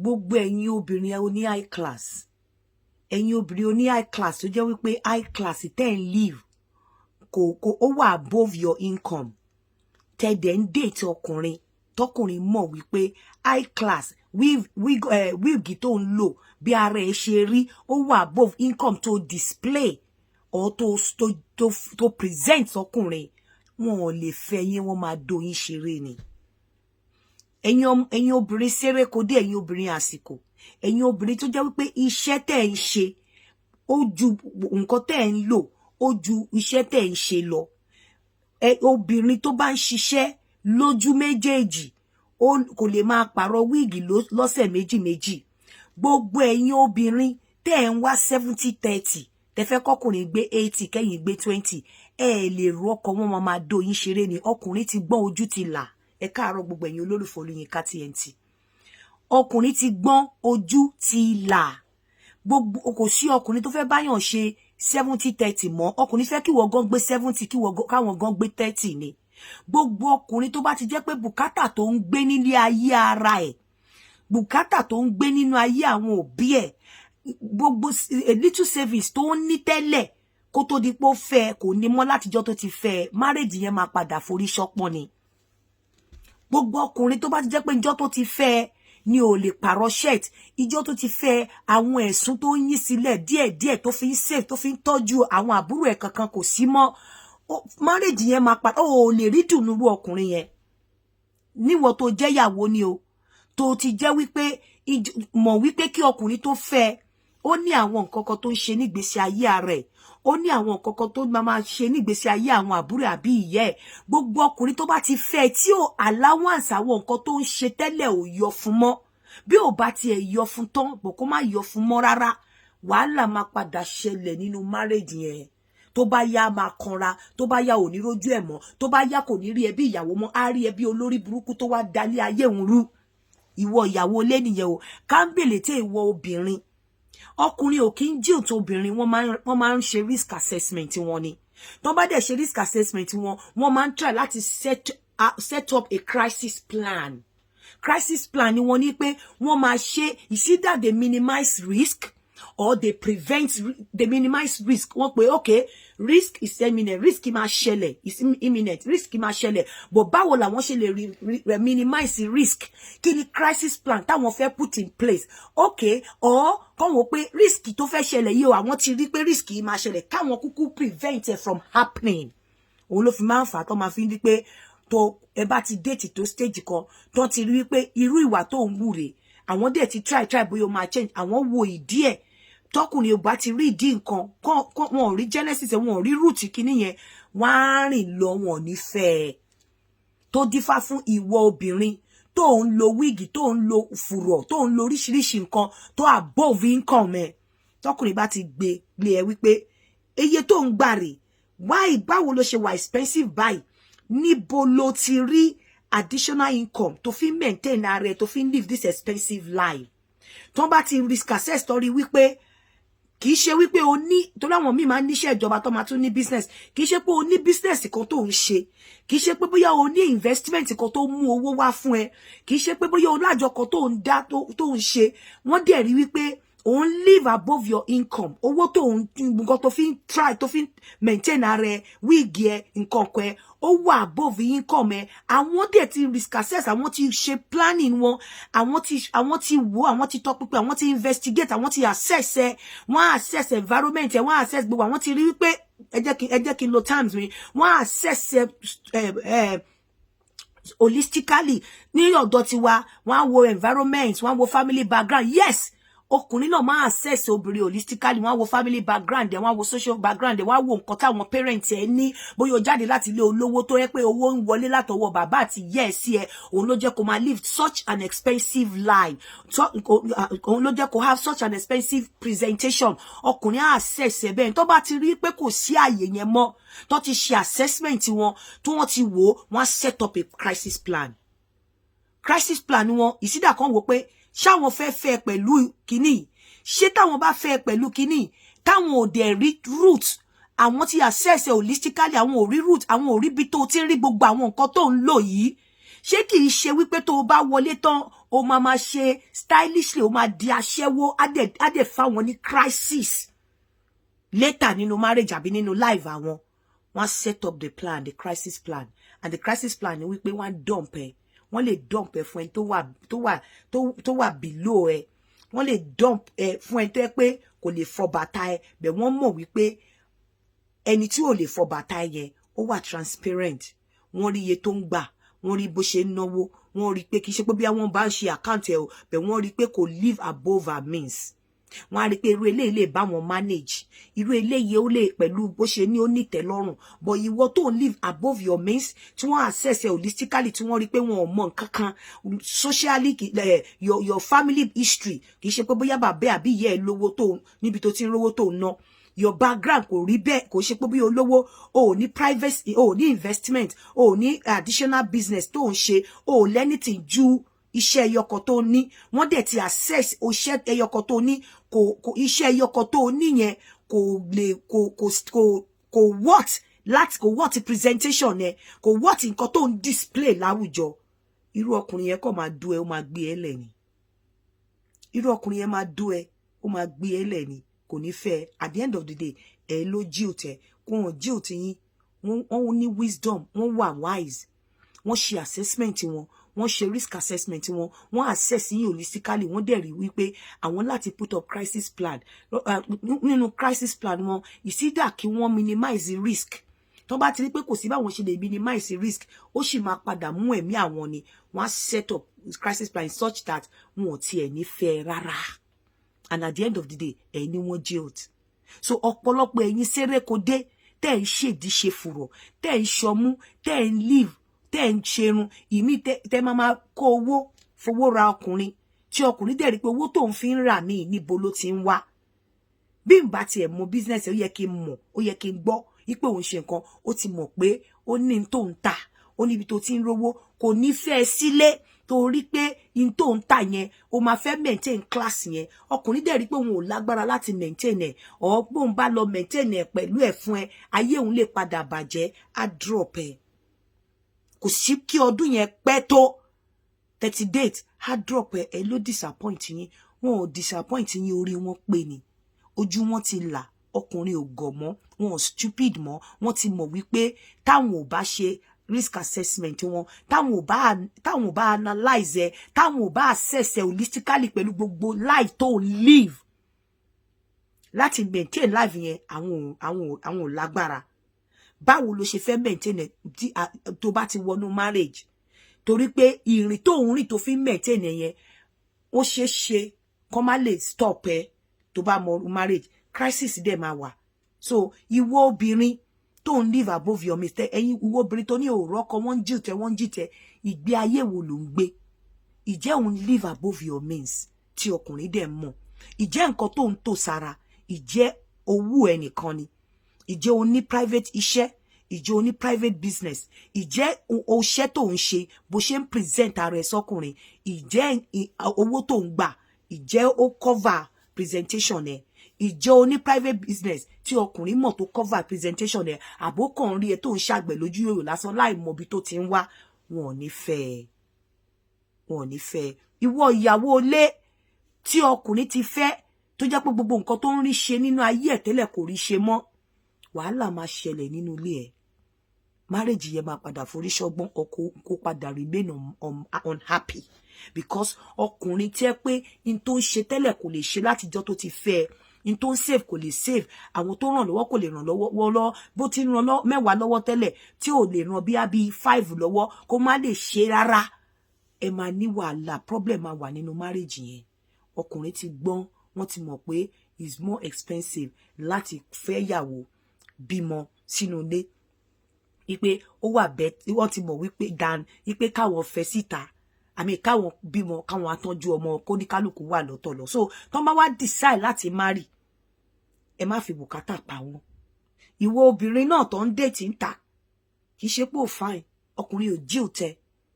Gbogbo ẹ̀yin obìnrin oní high class, ẹ̀yin obìnrin oní high class tó jẹ́ wípé high class tẹ́ ń live kò ó wà above your income, tẹ́ dẹ̀ ń date ọkùnrin, tọkùnrin mọ̀ wípé high class wig tó ń lò, bí ara ẹ̀ ṣe rí, ó wà above income tó display or tó present ọkùnrin, wọn ò lè fẹ́ yín, wọ́n máa do yín ṣeré ni. Ẹ̀yin obìnrin sérékodé, ẹ̀yin obìnrin àsìkò, ẹ̀yin obìnrin tó jẹ́ wípé iṣẹ́ tẹ́ ń ṣe ó ju nǹkan tẹ́ ń lò, ó ju iṣẹ́ tẹ́ ń ṣe lọ. Ẹ obìnrin tó bá ń ṣiṣẹ́ lójú méjèèjì, ó kò lè máa pààrọ̀ wig lọ́sẹ̀ méjì méjì. Gbogbo ẹ̀yin obìnrin tẹ́ ń wá 70-30, tẹ́ fẹ́ kọkùnrin gbé 80, kẹ́yìn gbé 20, ẹ lè rọ́kọ, wọn máa do yín ṣeré ni. Ọkùnrin ti gbọ́n, ojú ti là. Ẹ káàárọ̀ gbogbo ẹ̀yin olólùfẹ́ Olóyinka TNT. Ọkùnrin ti gbọ́n, ojú ti là. Gbogbo kò sí ọkùnrin tó fẹ́ báyàn ṣe 70-30 mọ́. Ọkùnrin fẹ́ kí wọ́n gan gbé 70, kí wọ́n káwọn gan gbé 30 ni. Gbogbo ọkùnrin tó bá ti jẹ́ pé bùkátà tó ń gbé nílé ayé ara ẹ̀, bùkátà tó ń gbé nínú ayé àwọn òbí ẹ̀, gbogbo little savings tó ń ní tẹ́lẹ̀ kó tó di pé ó fẹ́, kò ní mọ́ látijọ́ tó ti fẹ́, marriage yẹn máa padà forí ṣọpọ́n ni. Gbogbo ọkùnrin tó bá ti jẹ́ pé ìjọ́ tó ti fẹ́ ni ò lè pààrọ̀ shirt, ìjọ́ tó ti fẹ́, àwọn ẹ̀sùn tó ń yín sílẹ̀ díẹ̀díẹ̀ tó fi ń save, tó fi ń tọ́jú àwọn àbúrò ẹ̀ kankan kò sí mọ́, marriage yẹn máa padà, ó lè rí dùnú rú ọkùnrin yẹn. Níwọ tó jẹ́yàwó ni o, tó ti jẹ́ wípé mọ̀ wípé kí ọkùnrin tó fẹ́, ó ní àwọn nǹkan kan tó ń ṣe nígbésí ayé ara ẹ̀, ó ní àwọn nǹkan kan tó máa ṣe nígbésí ayé àwọn àbúrò àbí ìyá ẹ̀. Gbogbo ọkùnrin tó bá ti fẹ́, tí ò allowance àwọn nǹkan tó ń ṣe tẹ́lẹ̀ ò yọ fún mọ́, bí ò bá tiẹ̀ yọ fún tán bọ̀, kó má yọ fún mọ́ rárá, wàhálà máa padà ṣẹlẹ̀ nínú marriage yẹn. Tó bá yá, máa kanra. Tó bá yá, ò ní rójú ẹ̀ mọ́. Tó bá yá, kò ní rí ẹbí ìyàwó mọ́, á rí ẹbí olórí burúkú tó wá dalé ayé òun rú. Ìwọ ìyàwó ilé nìyẹn o. Kámbèlè tí ìwọ obìnrin, ọkùnrin ò kí ń jí òtún obìnrin, wọ́n máa ń ṣe risk assessment wọn ni. Tó bá dẹ̀ ṣe risk assessment wọn, wọ́n máa ń try láti set up a crisis plan. Crisis plan ni wọ́n ní pé wọ́n máa ṣe. Is either they minimize risk or they prevent. They minimize risk. Wọ́n pé, okay, risk is imminent, risk máa ṣẹlẹ̀, is imminent, risk máa ṣẹlẹ̀, but báwo làwọn ṣe lè minimize risk? Kí ni crisis plan táwọn fẹ́ put in place? Okay, or kàn wọ́n pé risk tó fẹ́ ṣẹlẹ̀ yìí o, àwọn ti rí pé risk yìí máa ṣẹlẹ̀, káwọn kúkú prevent it from happening. Òun ló fi máa ń fà á tó máa fi ń di pé tó ẹ bá ti date tó stage kan, tó ti rí wípé irú ìwà tó ń wù rèé, àwọn dẹ̀ ti try try bóyá ó máa change, àwọn wo ìdí ẹ̀, tọkùnrin ò bá ti rí ìdí nǹkan, wọn ò rí genesis, wọn ò rí root kíní yẹn, wọn á rìn lọ, wọn ò ní fẹ́ ẹ. Tó dífá fún ìwọ obìnrin tó ń lo wig, tó ń lo fùrọ̀, tó ń lo oríṣiríṣi nǹkan tó above income ẹ, tọkùnrin bá ti gbé lé ẹ wípé iye tó ń gbà rè, why, báwo ló ṣe wà expensive báyìí, níbo ló ti rí additional income tó fi maintain ara ẹ, tó fi live this expensive life, tó bá ti risk assess, tó rí wípé kì í ṣe wípé o ní, torí àwọn míì máa ń níṣẹ́ ìjọba tó máa tún ní business, kì í ṣe pé o ní business kan tó ń ṣe, kì í ṣe pé bóyá o ní investment kan tó mú owó wá fún ẹ, kì í ṣe pé bóyá o lájọ kan tó ń dá tó ń ṣe, wọ́n dẹ̀ rí wípé o ń live above your income, owó tó ń nǹkan tó fi ń try, tó fi ń maintain ara ẹ, wig ẹ, nǹkan kan ẹ, ó wà above income ẹ, àwọn dẹ̀ ti risk assess, àwọn ti ṣe planning wọn, àwọn ti wò, àwọn ti tọpinpin, àwọn ti investigate, àwọn ti assess ẹ, wọ́n assess environment ẹ, wọ́n assess gbogbo, àwọn ti rí wípé, ẹ jẹ́ kí n lo terms mi, wọ́n assess ẹ ẹ ẹ holistically. Ní ọ̀dọ̀ tiwa, wọ́n á wo environment, wọ́n á wo family background. Yes, ọkùnrin náà máa assess obìnrin holistically. Wọ́n á wo family background ẹ̀, wọ́n á wo social background ẹ̀, wọ́n á wo nǹkan táwọn parents ẹ̀ ní, bóyá o jáde láti ilé olówó tó yẹ pé owó ń wọlé látọwọ́ bàbá àti ìyá ẹ̀ sí ẹ, òun ló jẹ́ kó máa live such an expensive life, òun ló jẹ́ kó have such an expensive presentation. Ọkùnrin á assess ẹ̀ bẹ́ẹ̀. Tó bá ti rí pé kò sí àyè yẹn mọ́, tó ti ṣe assessment wọn, tí wọ́n ti wò ó, wọ́n á set up a crisis plan. Crisis plan wọn ìsídà kan wò pé ṣáwọn fẹ́ fẹ́ pẹ̀lú kínní, ṣé táwọn bá fẹ́ pẹ̀lú kínní, táwọn ò dẹ̀ rí root, àwọn ti assess holistically, àwọn ò rí root, àwọn ò rí bí tó ti ń rí gbogbo àwọn nǹkan tó ń lò yìí. Ṣé kì í ṣe wípé tó o bá wọlé tán, o máa máa ṣe stylishly, o máa di aṣẹ́wó, á dẹ̀ fáwọn ní crisis later nínú marriage àbí nínú life àwọn? Wọ́n set up the plan, the crisis plan. And the crisis plan ni wípé wọ́n dump ẹ. Wọ́n lè dump ẹ fún ẹ tó wà below ẹ. Wọ́n lè dump ẹ fún ẹ tó yẹ pé kò lè fọ bàtà ẹ bẹ̀. Wọ́n mọ̀ wípé ẹni tí ò lè fọ bàtà ẹ yẹn, ó wà transparent. Wọ́n rí iye tó ń gbà, wọ́n rí bó ṣe ń náwó, wọ́n rí pé kì í ṣe pé bí wọ́n bá ń ṣe account ẹ o bẹ̀, wọ́n rí pé kò live above her means. Wọ́n á rí pé irú eléyìí lè bá wọn manage, irú eléyìí ó lè pẹ̀lú bó ṣe ní ó ní ìtẹ́lọ́rùn. But ìwọ tó ń live above your means, tí wọ́n assess ẹ holistically, tí wọ́n rí pé wọn ò mọ nǹkan kan socially, your family history, kì í ṣe pé bóyá bàbá àbí ìyá ẹ lówó tó níbi tó ti ń rówó tó ń ná. Your background kò rí bẹ́ẹ̀, kò ṣe pé bí olówó. O ò ní private, o ò ní investment, o ò ní additional business tó ń ṣe, o ò lẹ́nìtì ju iṣẹ́ ẹyọkọ tó ní. Wọ́n dẹ̀ ti assess iṣẹ́ ẹyọkọ tó ní, kò iṣẹ́ ẹyọkọ tó ní yẹn kò lè kò worth láti kò worth presentation yẹn, kò worth nǹkan tó ń display láwùjọ. Irú ọkùnrin yẹn kò máa dú ẹ, ó máa gbé ẹ lẹ̀ ni. Irú ọkùnrin yẹn máa dú ẹ, ó máa gbé ẹ lẹ̀ ni, kò ní fẹ́. At the end of the day, ẹ ló jilt ẹ, kò hàn jilt yín. Wọ́n ní wisdom, wọ́n wà wise, wọ́n ṣe assessment wọn, wọ́n ṣe risk assessment wọn, wọ́n assess yín holistically. Wọ́n dẹ̀ rí wípé àwọn láti put up crisis plan. Nínú crisis plan wọn, ìsídà kí wọ́n minimize risk. Tó bá ti rí pé kò sí báwọn ṣe lè minimize risk, ó sì máa padà mú ẹ̀mí àwọn ni, wọ́n á set up crisis plan such that wọn ò tiẹ̀ ní fẹ́ rárá. And at the end of the day, ẹ̀ ní wọ́n jilt. So ọ̀pọ̀lọpọ̀ ẹ̀yin sérékodé tẹ́ ń ṣèdí ṣe fùrọ̀, tẹ́ ń ṣọmú, tẹ́ ń live, tẹ́ ń ṣerun ìmí, tẹ́ máa máa kó owó fowó ra ọkùnrin, tí ọkùnrin dẹ̀ rí pé owó tóun fi ń rà míì, níbo ló ti ń wá? Bí n bá tiẹ̀ mọ business, ó yẹ kí n mọ̀, ó yẹ kí n gbọ́ wípé òun ṣe nǹkan. Ó ti mọ̀ pé ó ní n tó ń tà, ó níbi tó ti ń rówó, kò ní fẹ́ sílé torí pé n tó ń tà yẹn, ó máa fẹ́ maintain class yẹn. Ọkùnrin dẹ̀ rí pé òun ò lágbára láti maintain ẹ̀, ọ̀ pé òun bá lọ maintain ẹ̀ pẹ̀lú ẹ̀ fún ẹ, ayé òun lè padà bàjẹ́, á drop ẹ̀. Kò sí kí ọdún yẹn pẹ́ tó 30 date, á drop ẹ̀. Ẹ ló disappoint yín. Wọn ò disappoint yín, orí wọn pé ni, ojú wọn ti là. Ọkùnrin ò gọ̀ mọ́, wọn ò stupid mọ́. Wọ́n ti mọ̀ wípé táwọn ò bá ṣe risk assessment wọn, táwọn ò bá analyze ẹ, táwọn ò bá assess ẹ holistically pẹ̀lú gbogbo life tó live láti maintain life yẹn, àwọn ò lágbára. Báwo ló ṣe fẹ́ maintain ẹ tó bá ti wọnú marriage? Torí pé ìrìn tó ń rìn tó fi maintain ẹ yẹn, ó ṣeé ṣe kó má lè stop ẹ tó bá mọ marriage crisis dẹ̀ máa wà. So ìwọ obìnrin tó ń live above your means, ẹ̀yin ìwọ obìnrin tó ní òòrọ̀ ọkọ, wọ́n ń jìtẹ̀, wọ́n ń jìtẹ̀, ìgbé ayé wo ló ń gbé? Ìjẹ́ òun live above your means tí ọkùnrin dẹ̀ mọ̀? Ìjẹ́ nǹkan tó ń tò sára, ìjẹ́ owó ẹnìkan ni? Ìjẹ́ o ní private iṣẹ́? Ìjẹ́ o ní private business? Ìjẹ́ oṣẹ́ tó ń ṣe, bó ṣe ń present ara ẹ̀ sọ́kùnrin, ìjẹ́ owó tó ń gbà, ìjẹ́ ó cover presentation ẹ̀? Ìjẹ́ o ní private business tí ọkùnrin mọ̀ tó cover presentation ẹ̀, àbó kàn rí ẹ tó ń ṣàgbẹ̀ lójú yòrò lásán láì mọ ibi tó ti ń wá? Wọn ò ní fẹ́ ẹ, wọn ò ní fẹ́ ẹ. Ìwọ ìyàwó ilé tí ọkùnrin ti fẹ́, tó jẹ́ pé gbogbo nǹkan tó ń rí ṣe nínú ayé ẹ̀ tẹ́lẹ̀ kò rí ṣe mọ́, wàhálà máa ṣẹlẹ̀ nínú ilé ẹ̀. Marriage yẹn máa padà forí ṣọgbọ́n, ọkọ kó padà remain unhappy because ọkùnrin tí ẹ pé n tó ń ṣe tẹ́lẹ̀ kò lè ṣe látijọ́ tó ti fẹ́ ẹ, n tó ń save kò lè save, àwọn tó ràn lọ́wọ́ kò lè ràn lọ́wọ́ lọ́wọ́, bó ti ń ràn 10 lọ́wọ́ tẹ́lẹ̀, tí ò lè ràn bí 5 lọ́wọ́, kó má lè ṣe rárá, ẹ máa ní wàhálà, problem máa wà nínú marriage yẹn. Ọkùnrin ti gbọ́n, wọ́n ti mọ̀ pé is more expensive láti fẹ́ yàwó, bímọ sínú ilé, wípé ó wà bẹ́ẹ̀. Wọ́n ti mọ̀ wípé dan wípé káwọn fẹ́ síta àmì káwọn bímọ, káwọn atọ́jú ọmọ, kó ní kálukú wà lọ́tọ̀ lọ. So tọ́ bá wá decide láti marry, ẹ má fi bùkátà pa wọn. Ìwọ obìnrin náà tó ń date ń ta, kì í ṣe pé ò fine, ọkùnrin ò jí òtẹ,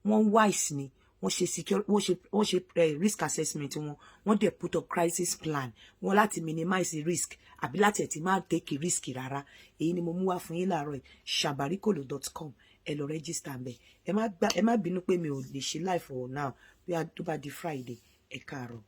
wọ́n wise ni. Wọ́n ṣe secure, wọ́n ṣe risk assessment wọn, wọ́n dẹ̀ put up crisis plan wọn láti minimize risk àbí láti ẹ̀ tí máa take risk rárá. Èyí ni mo mú wá fún yín láàárọ̀ yìí. Sabarikolo.com. Ẹ lọ register ńbẹ̀. Ẹ má bínú pé mi ò lè ṣe live for now. Bí a tó bá di Friday. Ẹ káàárọ̀.